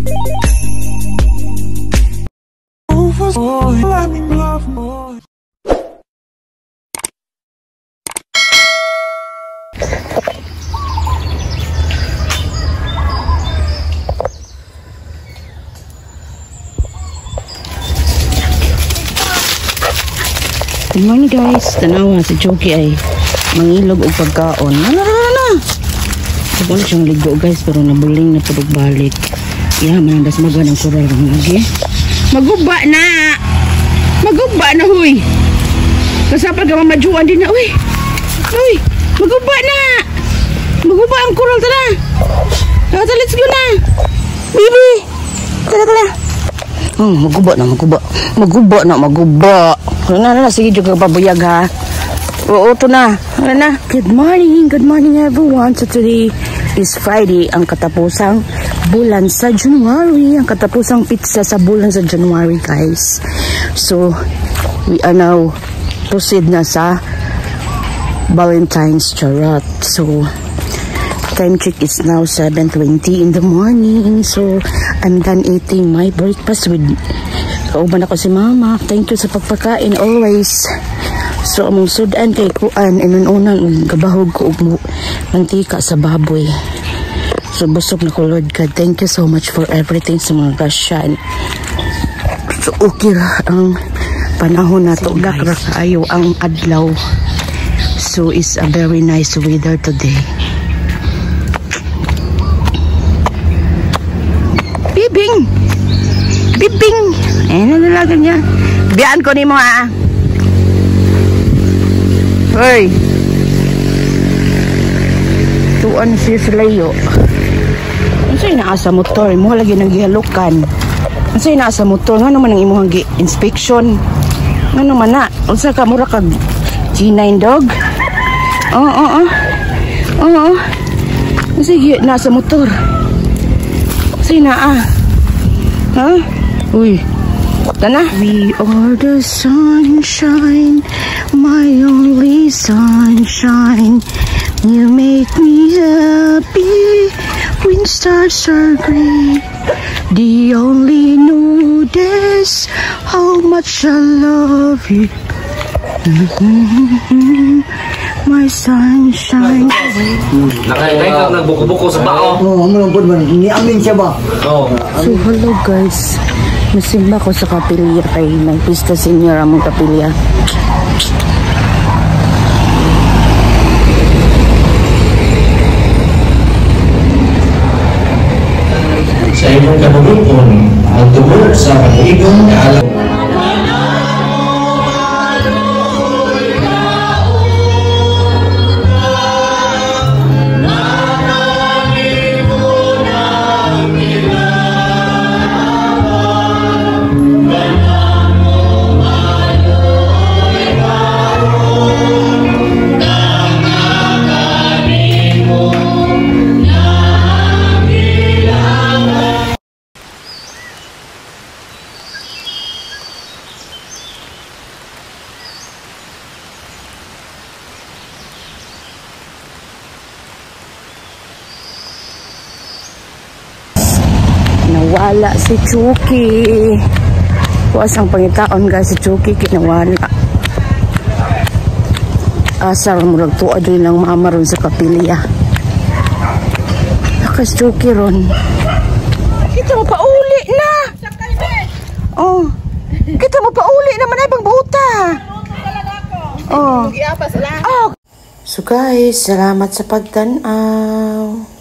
Good morning guys. Tanawa si Chucky ay mangilog og pagkaon. Na na na na. Wala siyang ligo guys, pero nabuling na pud balik. Ya man das maga ng koral ng lagi. Maguba na. Maguba na huy. Kasapal ka mamajuan din na uy. Uy, maguba na. Maguba ang koral tara. Tara, let's go na. Baby. Tara tara. Oh, maguba na, maguba. Maguba na, maguba. Na, na, sige, juga pabuyag ha. Oo, to na. Ano na. Good morning everyone. So today is Friday, ang katapusang bulan sa January. Ang katapusang pizza sa bulan sa January, guys. So, we are now proceed na sa Valentine's charot. So, time check is now 7:20 in the morning. So, I'm done eating my breakfast with kauban ako si mama. Thank you sa pagpakain always. So, among sudan kay kuan, inununan, gabahog ko og mantika sa baboy. So, busog na ko, Lord God. Thank you so much for everything sa mga grasyan. So, okay ra ang panahon na to. Lakra kaayo ang adlaw. So, it's a very nice weather today. Bibing! Bibing! Eh, nalalagan niya. Biyaan ko ni mo, ah. Hoy! Tuan siya sa layo. Ano naa sa motor? Mo lagi nang gihalukan. Ano naa sa motor? Nga naman ang imuhang inspection? Nga naman na? Unsa ka mura kag G9 dog? Oo, oo, oo. Sige, nasa motor. Sina ah? Ha? Uy. Tana. We are the sunshine, my only sunshine. You make me happy when stars are green. The only notice how much I love you. My sunshine. Nakaikat nagbuko-buko sa bao. Oo, ano po man, niamin siya ba? Oo. So hello guys. Masimba ko sa kapilya kay nagpista senior among kapilya. Sa imong kabugukon, ang tubo sa katuigon alang Nawala si Chucky. Kuwas ang pangitaon guys, si Chucky kinawala. Asa murag tuwa din lang mama ron sa kapilya. Nakas Chucky ron. Kita mo pauli na. Oh. Kita mo pauli naman ay pangbuta. Oh. Oh. So guys, salamat sa pagtan-aw.